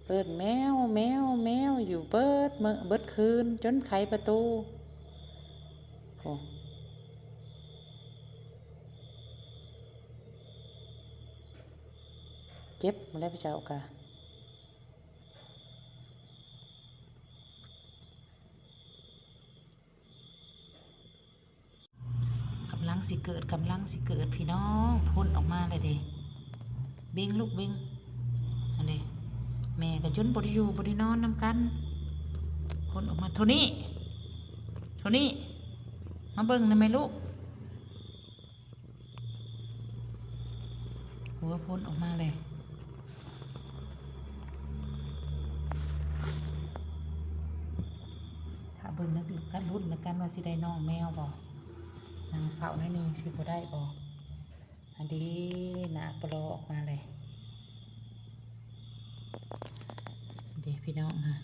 ເອີ້ນແມວ ແມວ ແມວຢູ່ເບິດມື້ເບິດຄືນ ຈົນໄຂປະຕູ. ໂອ້ ເຈັບແລ້ວເຈົ້າກະ. ກຳລັງຊິເກີດ ກຳລັງຊິເກີດ ພີ່ນ້ອງ. ພົ້ນອອກມາແລ້ວເດ້. ເບັງລູກເບັງ. ອັນເດ້ ແມ່ກໍຈົນບໍ່ໄດ້ຢູ່ບໍ່ໄດ້ນອນນຳກັນ. ພົ້ນອອກມາ. ໂທນີ້ ໂທນີ້ ມາເບິ່ງນຳແມ່ລູກ. ຫົວພົ້ນອອກມາເລີຍ. ຖ້າເບິ່ງນຳກັນ ລຸ້ນນຳກັນວ່າຊິໄດ້ນ້ອງແມວບໍ່? ນັ່ງເຝົ້າໜ້ອຍໜຶ່ງຊິບໍ່ໄດ້ບໍ່? ອັນເດ້ ໜ້າປະຫຼໍ່ອອກມາເລີຍ. ເດ້ພີ່ນ້ອງ ຫາ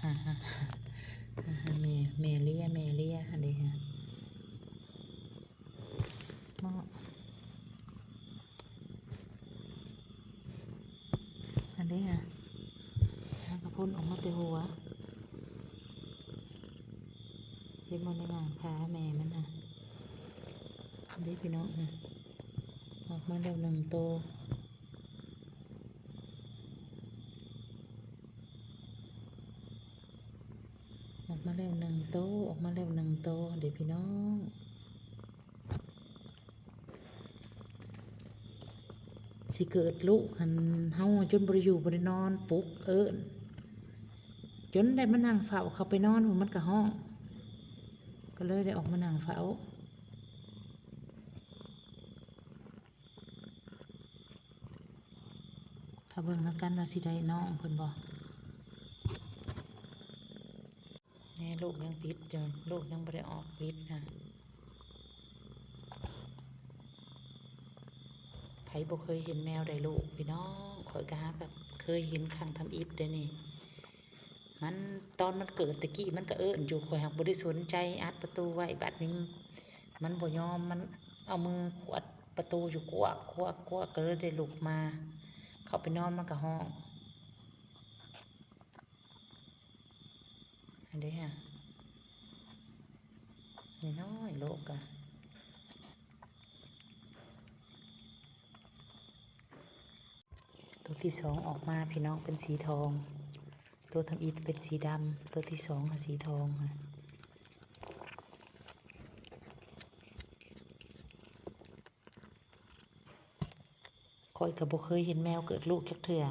ຫາ ຫາ ຫາ ແມ່ ແມ່ເລຍ ແມ່ເລຍ ອັນເດ້ ຫາ. ເນາະ ອັນນີ້ຫະ ມັນກະພົ້ນອອກມາແຕ່ຫົວ. ເຫັນບໍ່ ໃນຫວ່າງຂາແມ່ມັນຫະ ເດ້ພີ່ນ້ອງຫະ ອອກມາແລ້ວໜຶ່ງໂຕ. ອອກມາແລ້ວໜຶ່ງໂຕ ອອກມາແລ້ວໜຶ່ງໂຕເດ້ພີ່ນ້ອງ. ຊິເກີດລູກຫັ້ນ ເຮົາຈົນບໍ່ໄດ້ຢູ່ບໍ່ໄດ້ນອນ ປຸກເອີ້ນ ຈົນໄດ້ມານັ່ງເຝົ້າ. ເຂົ້າໄປນອນມັນກະຮ້ອງ ກໍເລີຍໄດ້ອອກມານັ່ງເຝົ້າ. ຖ້າເບິ່ງນຳກັນວ່າຊິໄດ້ນ້ອງເພິ່ນບໍ່. ແນ່ ລູກຍັງຕິດຢູ່ ລູກຍັງບໍ່ໄດ້ອອກວິດນະ. ໃຜບໍ່ເຄີຍເຫັນແມວໄດ້ລູກ ພີ່ນ້ອງ ຂ້ອຍກະຫາກະເຄີຍເຫັນຄັ້ງທຳອິດເດ້ນີ້. ມັນ ຕອນມັນເກີດແຕ່ກີ້ມັນກະເອີ້ນຢູ່ ຂ້ອຍຫາກບໍ່ໄດ້ສົນໃຈ ອັດປະຕູໄວ້. ບາດນີ້ມັນບໍ່ຍອມ ມັນເອົາມືຂວດປະຕູຢູ່ ກວກ ກວກ ກວກ ກະເລີຍໄດ້ລຸກມາ. ເຂົ້າໄປນອນມັນກະຮ້ອງ. ອັນເດ້ຫະ ນ້ອຍໆ ໂລກກະ ໂຕທີສອງອອກມາ ພີ່ນ້ອງ ເປັນສີທອງ. ໂຕທຳອິດເປັນສີດຳ ໂຕທີສອງຫະ ສີທອງຫະ. ຂ້ອຍກະບໍ່ເຄີຍເຫັນແມວເກີດລູກຈັກເທື່ອ.